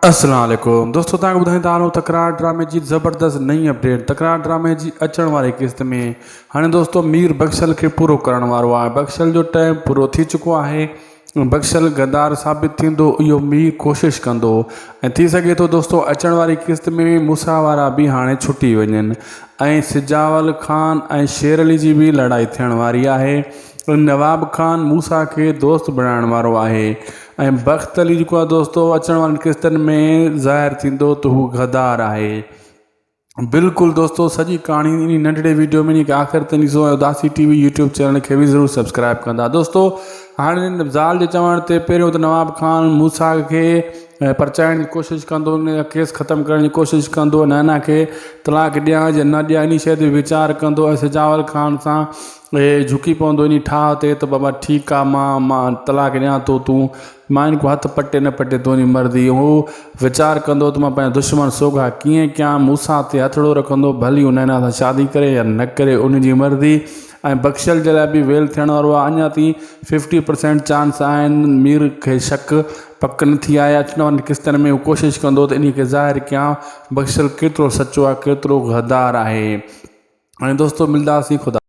السلام عليڪم دوستو توهان کي ٻڌائيندا هلون تڪرار ڊرامي جي زبردست نئين اپڊيٽ تڪرار ڊرامي جي اچڻ واري قسط ۾ هاڻي دوستو مير بخشل کي پورو ڪرڻ وارو آهي بخشل جو ٽائيم پورو ٿي چڪو آهي بخشل غدار ثابت ٿيندو اهو مير ڪوشش ڪندو ۽ ٿي سگهي ٿو دوستو اچڻ واري قسط ۾ موسيٰ وارا به هاڻي ڇٽي وڃن ۽ سجاول خان ۽ شير علي جي به لڙائي ٿيڻ واري آهي نواب خان موسيٰ کي دوست بڻائڻ وارو آهي ۽ بخت علي جيڪو آهي دوستو اچڻ وارن قسطن ۾ ظاهر ٿيندو ته هو غدار آهي. بلڪل دوستو سڄي ڪهاڻي انهي ننڍڙي ويڊيو ۾ انهي کي آخر تائين ڏسو ۽ Udasi T V YouTube channel کي به ضرور سبسڪرائب ڪندا دوستو هاڻي زال جي چوڻ تي پهريون ته نواب خان موسيٰ کي پرچائڻ جي ڪوشش ڪندو ان جا ڪيس ختم ڪرڻ جي ڪوشش ڪندو نينا کي طلاق ڏيان يا نه ڏيان انهي شيء تي ويچار ڪندو ۽ سجاول خان سان اهي جهڪي پوندو انهي ٺاهه تي ته بابا ٺيڪ آ مان مان طلاق ڏيان ٿو تون مان هن کان هٿ پٽي نه پٽي تنهنجي مرضي هو ويچار ڪندو ته مان پنهنجا دشمن سوگها ڪيئن ڪيان موسيٰ تي هٿڙو رکندو ڀلي هو نينا سان شادي ڪري يا نه ڪري ان جي مرضي ۽ بخشل جي لاء به ويل ٿيڻ وارو آ اڃا تائين ففٽي پرسينٽ چانس آهن مير کي شڪ پڪ نه ٿي آهي اچڻ وارن قسطن ۾ هو ڪوشش ڪندو ته انهي کي ظاهر ڪيان بخشل ڪيترو سچو آ ڪيترو غدار آهي ۽ دوستو ملداسين خدا.